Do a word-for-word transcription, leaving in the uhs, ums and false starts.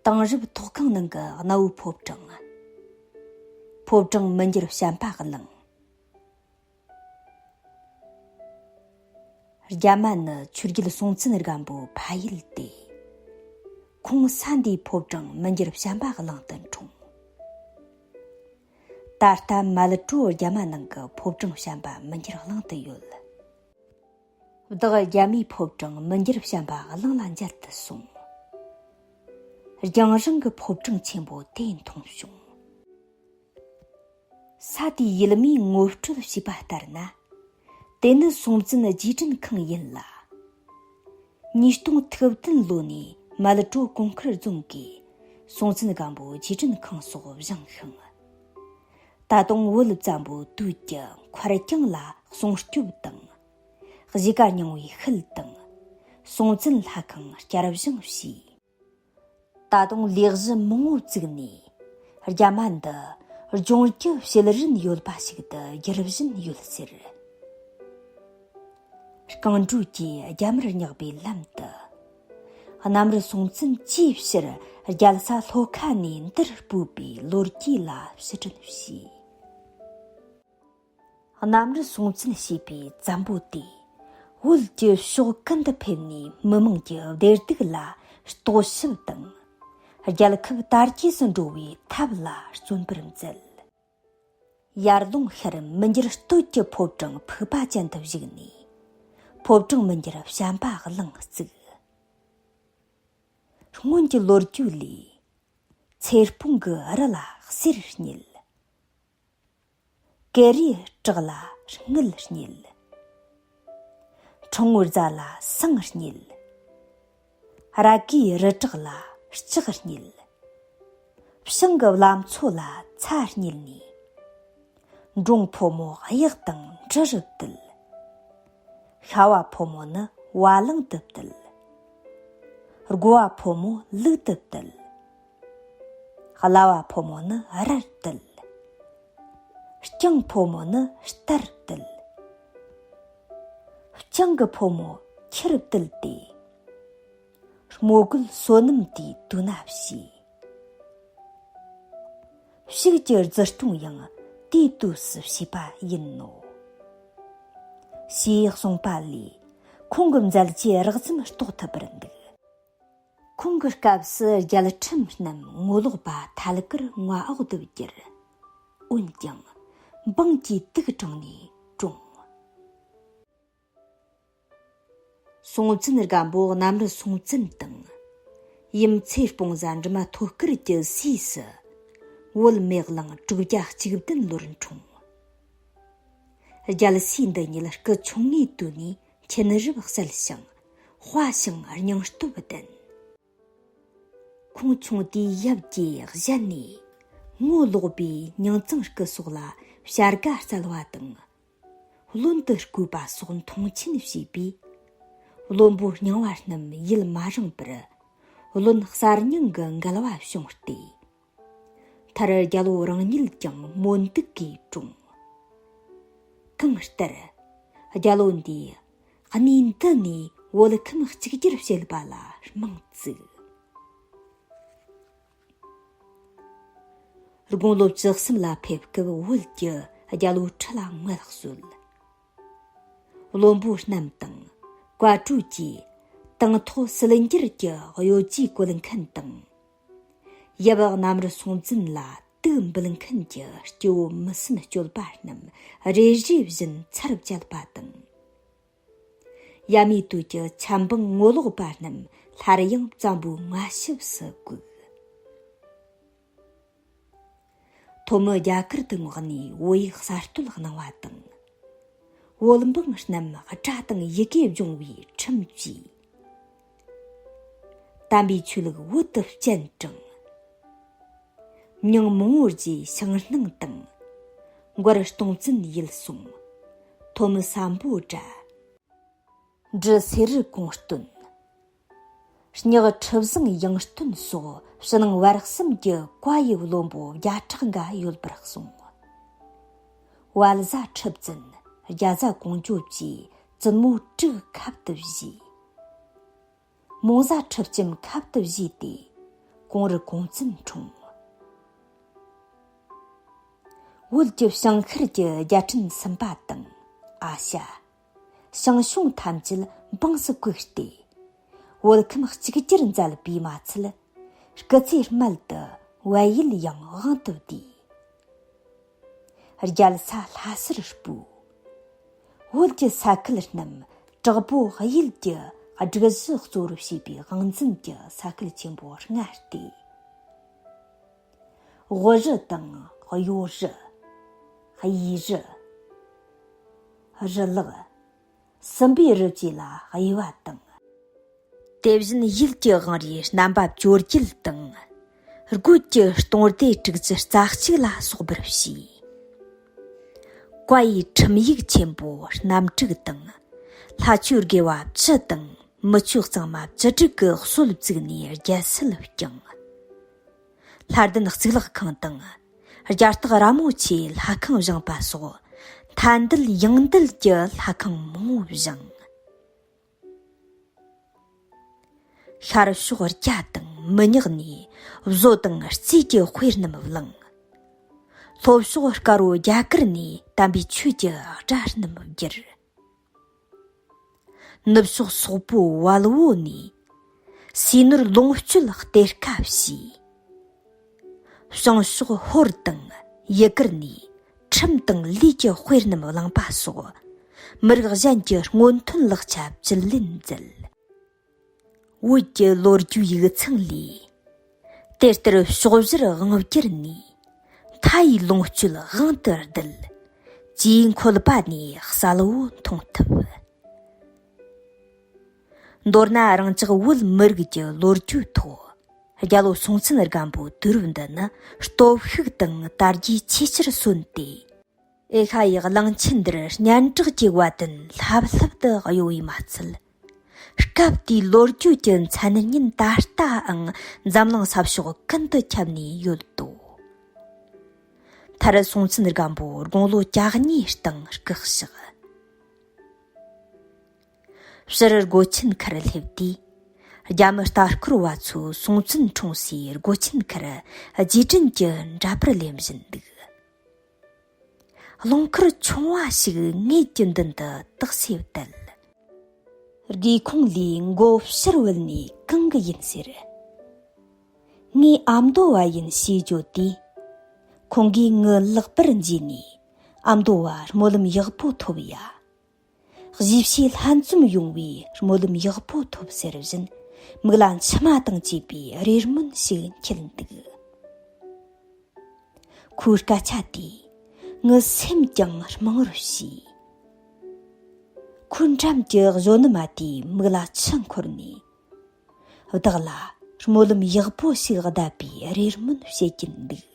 དེང་རབས་ཐོག་ཁང་ནང་གི་གནའ་བོའི་ཕོ་བྲང་། ཕོ་བྲང་མི་འགྱུར་བྱམས་པ་གླིང་། རྒྱ་མ་ནི་ཆོས་རྒྱལ་སྲོང་བཙན་སྒམ་པོའི་ཕ་ཡུལ་ཏེ། ཁོང་ས་འདིའི་ཕོ་བྲང་མི་འགྱུར་བྱམས་པ་གླིང་དུ་འཁྲུངས། ད་ལྟ་མལ་གྲོ་རྒྱ་མ་ནང་གི་ཕོ་བྲང་བྱམས་པ་མི་འགྱུར་གླིང་དུ་ཡོད། བདག་རྒྱ་མིའི་ཕོ་བྲང་མི་འགྱུར་བྱམས་པ་གླིང་ལ་མཇལ་དུ་སོང་། རྒྱང་རིང་གི་ཕོ་བྲང་ཆེན་པོ་དེ་མཐོང་བྱུང་། ས་དེའི་ཡུལ་མིས་ངོ་སྤྲོད་བྱས་པ་ལྟར་ན། དེ་ནི་སྲོང་བཙན་རྗེས་དྲན་ཁང་ཡིན་ལ། ཉིས་སྟོང་ཐིག་བདུན་ལོ་ནས་མལ་གྲོ་གུང་དཀར་རྫོང་གིས་སྲོང་བཙན་སྒམ་པོའི་རྗེས་དྲན་ཁང་སོགས་བཞེངས་ཤིང་། ད་དུང་བོད་བཙན་པོའི་དུས་ཀྱི་མཁར་གྱང་ལ་སྲུང་སྐྱོབ་དང་། གཞིས་ཀ་རྙིང་བའི་ཤུལ་དང་། སྲོང་བཙན་ལྷ་ཁང་བསྐྱར་བཞེངས་བྱས། ད་དུང་ལས་གཞི་མང་བོ་བཙུགས་ནས། རྒྱ་མ་འདི་ལྗོངས་ཀྱི་བྱེད་རིན་ཡོད་པ་ཞིག་ཏུ་བསྒྱུར་བཞིན་ཡོད་ཟེར། རྐང་འགྲོས་ཀྱིས་རྒྱ་མར་བསྙེགས་པའི་ལམ་དུ། གནམ་རི་སྲོང་བཙན་ཅིའི་ཕྱིར་རྒྱལ་ས་ལྷོ་ཁ་ནས་འདིར་སྤོས་པའི་ལོ་རྒྱུས་ལ་ཕྱིར་དྲན་བྱས། གནམ་རི་སྲོང་བཙན་ཞེས་པའི་བཙན་པོ་དེས་བོད་ཀྱི་ཕྱོགས་ཀུན་ཏུ་ཕེབས་ནས་མི་དམངས་ཀྱི་བདེ་སྡུག་ལ་རྟོག་ཞིབ་དང་། རྒྱལ་ཁབ་དར་རྒྱས་སུ་འགྲོ་བའི་ཐབས་ལ་བརྩོན་པར་མཛད། ཡར་ཀླུང་ཤར་མི་འགྱུར་སྟོད་ཀྱི་ཕོ་བྲང་ཕུག་པ་ཅན་དུ་བཞུགས་ནས། ཕོ་བྲང་མི་འགྱུར་བྱམས་པ་གླིང་བརྩིགས། སྔོན་གྱི་ལོ་རྒྱུས་ལས། ཚེ་སྤོང་གི་རི་ལ་གསེར་རྙེད། ཀེ་རིའི་བྲག་ལ་དངུལ་རྙེད། ཁྲུང་བོའི་རྫ་ལ་ཟངས་རྙེད། ར་གའི་རི་བྲག་ལ་ལྕགས་རྙེད། བྱང་གི་བླ་མཚོ་ལ་ཚྭ་རྙེད་ནས། འབྲོང་ཕོ་མོ་གཡག་དང་འབྲུ་རུ་བཏུལ། ཤ་བ་ཕོ་མོ་ནི་བ་ལང་དུ་བཏུལ། དགོ་བ་ཕོ་མོ་ལུག་ཏུ་བཏུལ། གླ་བ་ཕོ་མོ་ནི་རར་བཏུལ། རྐྱང་ཕོ་མོ་ནི་རྟར་བཏུལ། རྐྱང་གི་ཕོ་མོ་ཁྱིར་བཏུལ་ཏེ། རྨོ་རྒོད་བསོད་ནམས་དེའི་དུས་ན་བྱས། ཕྱུགས་ཀྱི་རྫུ་སྐྱོང་ཡང་དེའི་དུས་སུ་བྱས་པ་ཡིན་ནོ། ཞེས་གསུངས་པ་ལས་ཁོང་གི་མཛད་རྗེས་རགས་ཙམ་རྟོགས་ཐུབ་པར་འདུག། ཁོང་གི་སྐབས་སུ་རྒྱལ་ཁྲིམས་རྣམས་ངོ་ལོག་པ་ཐད་ཀར་མངའ་འོག་ཏུ་གྱུར། འོན་ཀྱང་། འབངས་ཀྱིས་དུག་དྲངས་ནས་བཀྲོངས། སྲོང་བཙན་སྒམ་པོ་གནམ་རི་སྲོང་བཙན་དང་། ཡུམ་ཚེ་སྤོང་བཟའ་འབྲི་མ་ཐོད་དཀར་གྱི་སྲས་སུ། བོད་མེ་གླིང་དྲུག་བརྒྱ་གཅིག་བདུན་ལོར་འཁྲུངས། རྒྱལ་སྲས་འདི་ཉིད་སྐུ་ཆུང་ངུའི་དུས་ནས་མཁྱེན་རབ་གསལ་ཞིང་། དཔའ་ཞིང་སྙིང་སྟོབས་ལྡན། ཁོང་ཆུང་དུས་ཡབ་ཀྱིས་གཞན་ནས་ངོ་ལོག་པའི་མྱིང་ཚང་སྐུ་སྲོག་ལ་བྱ་དགའ་སྩལ་བ་དང་། བློན་དུ་བསྐོས་པ་སོགས་མཐོང་ཆེན་བྱས་པས། བློན་པོ་རྙིང་བ་རྣམས་ཡིད་མ་རངས་པར། བློན་གསར་རྙིང་གི་འགལ་བ་བྱུང་སྟེ། མཐར་རྒྱལ་པོ་རང་ཉིད་ཀྱང་སྨོན་སྡུག་གིས་གྲོངས། གང་ལྟར། རྒྱལ་པོ་འདིས་གནས་འདི་ནས་བོད་ཁམས་གཅིག་གྱུར་བྱེད་པ་ལ་དམངས་བཙུགས། དགུང་ལོ་བཅུ་གསུམ་ལ་ཕེབས་སྐབས་བོད་ཀྱི་རྒྱལ་པོའི་ཁྲི་ལ་མངའ་གསོལ། བློན་པོ་རྣམས་དང་བཀའ་གྲོས་ཀྱིས་དང་ཐོག་སྲིད་འགྱུར་གྱི་གཡོ་ཇུས་བཀོད་མཁན་དང་། ཡབ་གནམ་རི་སྲོང་བཙན་ལ་དུག་འབུལ་མཁན་གྱི་སྐྱེ་བོ་མི་སེམས་གཅོད་པ་རྣམས་རེ་རེ་བཞིན་ཚར་བཅད་པ་དང་། ཡབ་མེས་དུས་ཀྱི་ཆབ་འབངས་ངོ་ལོག་པ་རྣམས་སླར་ཡང་བཙན་པོའི་མངའ་ཞབས་སུ་བཀོད། ཐོན་མི་རྒྱ་གར་དུ་མངགས་ནས་བོད་ཡིག་གསར་གཏོད་གནང་བ་དང་། བོད་འབངས་རྣམས་སྒྲ་དང་ཡི་གེ་སྦྱོང་བའི་ཁྲིམས་བཅས། དམ་པའི་ཆོས་ལུགས་བོད་དུ་སྤྱན་དྲངས། མྱིང་མང་བོ་རྗེ་ཞང་སྣང་དང་། མགར་སྟོང་བཙན་ཡིད་གསུང་། ཐོན་མི་སམ་བྷོ་ཊ། འབྲི་སེ་རི་གོང་སྟོན། སྙག་ཁྲི་བཟང་ཡང་སྟོན་སོགས་ཕྱི་ནང་བར་གསུམ་གྱི་བཀའ་ཡི་བློན་པོ་བརྒྱ་ཕྲག་འགའ་ཡོད་པར་གསུངས། བལ་བཟའ་ཁྲི་བཙུན། རྒྱ་བཟའ་ཀོང་ཇོ་བཅས་བཙུན་མོ་དྲུག་ཁབ་ཏུ་བཞེས། མོང་བཟའ་ཁྲི་ལྕམ་ཁབ་ཏུ་བཞེས་ཏེ། གོང་རུ་གོང་བཙུན་འཁྲུངས། བོད་ཀྱི་བྱང་ཤར་གྱི་རྒྱལ་ཕྲན་གསུམ་པ་དང་ཨ་ཤ། ཞང་ཞུང་ཐམས་ཅད་འབངས་སུ་བཀོད་དེ། བོད་ཁམས་གཅིག་གྱུར་མཛད་པས་མ་ཚད། སྐུ་ཚེ་སྨད་དུ་བལ་ཡུལ་ཡང་དབང་དུ་བསྡུས། རྒྱལ་ས་ལྷ་སར་སྤོས། བོད་ཀྱི་ས་ཁུལ་རྣམས་དྲག་པོ་གཡུལ་གྱི་སྒྲིག་གཞི་གཙོ་བོར་བྱས་པའི་དབང་འཛིན་གྱི་ས་ཁུལ་ཆེན་པོ་ལྔ་སྟེ། དབུ་རུ་དང་གཡོ་རུ། གཡས་རུ། རུ་ལག། སྲིན་པོའི་རི་བཅས་ལ་དབྱེ་བ་དང་། དེ་བཞིན་ཡུལ་གྱི་དབང་རིས་རྣམ་པ་བཅོ་བརྒྱད་དང་། རྒོད་ཀྱི་སྟོང་སྡེ་དྲུག་ཅུ་རྩ་གཅིག་ལ་སོགས་པར་བྱས། བཀའ་ཡི་ཁྲིམས་ཡིག་ཆེན་པོ་རྣམ་དྲུག་དང་། ལྷ་ཆོས་དགེ་བ་བཅུ་དང་མི་ཆོས་གཙང་མ་བཅུ་དྲུག་གི་སྲོལ་བཙུགས་ནས་རྒྱལ་སྲིད་བསྐྱངས། ལྷ་ལྡན་གཙུག་ལག་ཁང་དང་། རྒྱ་སྟག་ར་མོ་ཆེའི་ལྷ་ཁང་བཞེངས་པ་སོགས། མཐའ་འདུལ་ཡང་འདུལ་གྱི་ལྷ་ཁང་མང་པོ་བཞེངས། ཤར་ཕྱོགས་རྒྱ་དང་མི་ཉག་ནས་བཟོ་དང་རྩིས་ཀྱི་དཔེ་རྣམས་བླངས། ལྷོ་ཕྱོགས་དཀར་པོ་རྒྱ་གར་ནས་དམ་པའི་ཆོས་ཀྱི་སྒྲ་རྣམས་བསྒྱུར། ནུབ་ཕྱོགས་སོག་པོ་བལ་བོ་ནས་སིལ་ནོར་ལོངས་སྤྱོད་གཏེར་ཁ་བྱས། བྱང་ཕྱོགས་ཧོར་དང་ཡུ་གུར་ནས་ཁྲིམས་དང་ལུས་ཀྱི་དཔེ་རྣམས་བླངས་པ་སོགས། མི་རིགས་གཞན་གྱི་སྔོན་ཐོན་ལག་ཆ་བཅུད་ལེན་མཛད། བོད་ཀྱི་ལོ་རྒྱུས་ཡིག་ཚང་ལས། དེ་ལྟར་ཕྱོགས་བཞིར་དབང་བསྒྱུར་ནས། མཐའ་ཡི་ལོངས་སྤྱོད་དབང་དུ་བསྡུས། ཅེས་འཁོད་པ་ནས་གསལ་བོ་མཐོང་ཐུབ། མདོར་ན་རང་ཅག་བོད་མི་རིགས་ཀྱི་ལོ་རྒྱུས་ཐོག་རྒྱལ་པོ་སྲོང་བཙན་སྒམ་པོའི་དུས་རབས་འདི་ནི་སྟོབས་ཤུགས་དང་དར་རྒྱས་ཆེས་ཆེར་སོན་ཏེ། ཨེ་ཤ་ཡའི་གླིང་ཆེན་འདིར་སྙན་གྲགས་ཀྱི་བ་དན་ལྷབ་ལྷབ་ཏུ་གཡོ་བས་མ་ཚད། སྐབས་དེའི་ལོ་རྒྱུས་ཀྱི་མཚན་སྙན་ད་ལྟའང་འཛམ་གླིང་ས་ཕྱོགས་ཀུན་ཏུ་ཁྱབ་ནས་ཡོད་དོ། མཐར་སྲོང་བཙན་སྒམ་པོ་དགུང་ལོ་གྱ་གཉིས་སྟེང་སྐུ་གཤེགས། ཕྱིར་སྒོ་ཆེན་ཁར་སླེབས་དུས། རྒྱ་མི་ལྟ་སྐོར་བ་ཚོས་སྲོང་བཙན་འཁྲུངས་སའི་སྒོ་ཆེན་ཁར་རྗེས་དྲན་གྱི་འདྲ་པར་ལེན་བཞིན་འདུག། རླངས་འཁོར་ཆུང་བ་ཞིག་ངེད་ཀྱི་མདུན་དུ་དག་སེ་བསྡད། སྒེའུ་ཁུང་ལས་མགོ་ཕྱིར་བུད་ནས་གང་གི་ཡིན་ཟེར། ངའི་ཨ་མདོ་བ་ཡིན་ཞེས་བརྗོད་དུས། ཁོང་གིས་ངའི་ལག་པར་འཇུས་ནས། ཨ་མདོ་བ་སྨོན་ལམ་ཡག་པོ་ཐོབ་ཡ། གཞིས་བྱེས་ལྷན་འཛོམས་ཡོང་བའི་སྨོན་ལམ་ཡག་པོ་ཐོབ་ཟེར་བཞིན། མིག་ལ་མཆི་མ་དང་བཅས་པའི་རེ་སྨོན་ཞིག་འཁྱེར་འདུག། ཁོའི་སྐད་ཆ་དེས་ངའི་སེམས་ཀྱང་རྨང་རུ་བྱས། ཁོའི་འགྲམ་གྱི་གཞོན་ནུ་མ་དེའི་མིག་ལ་ཆུ་འཁོར་ནས། བདག་ལ་སྨོན་ལམ་ཡག་པོ་ཞིག་གདབ་པའི་རེ་སྨོན་བྱེད་ཀྱིན་འདུག།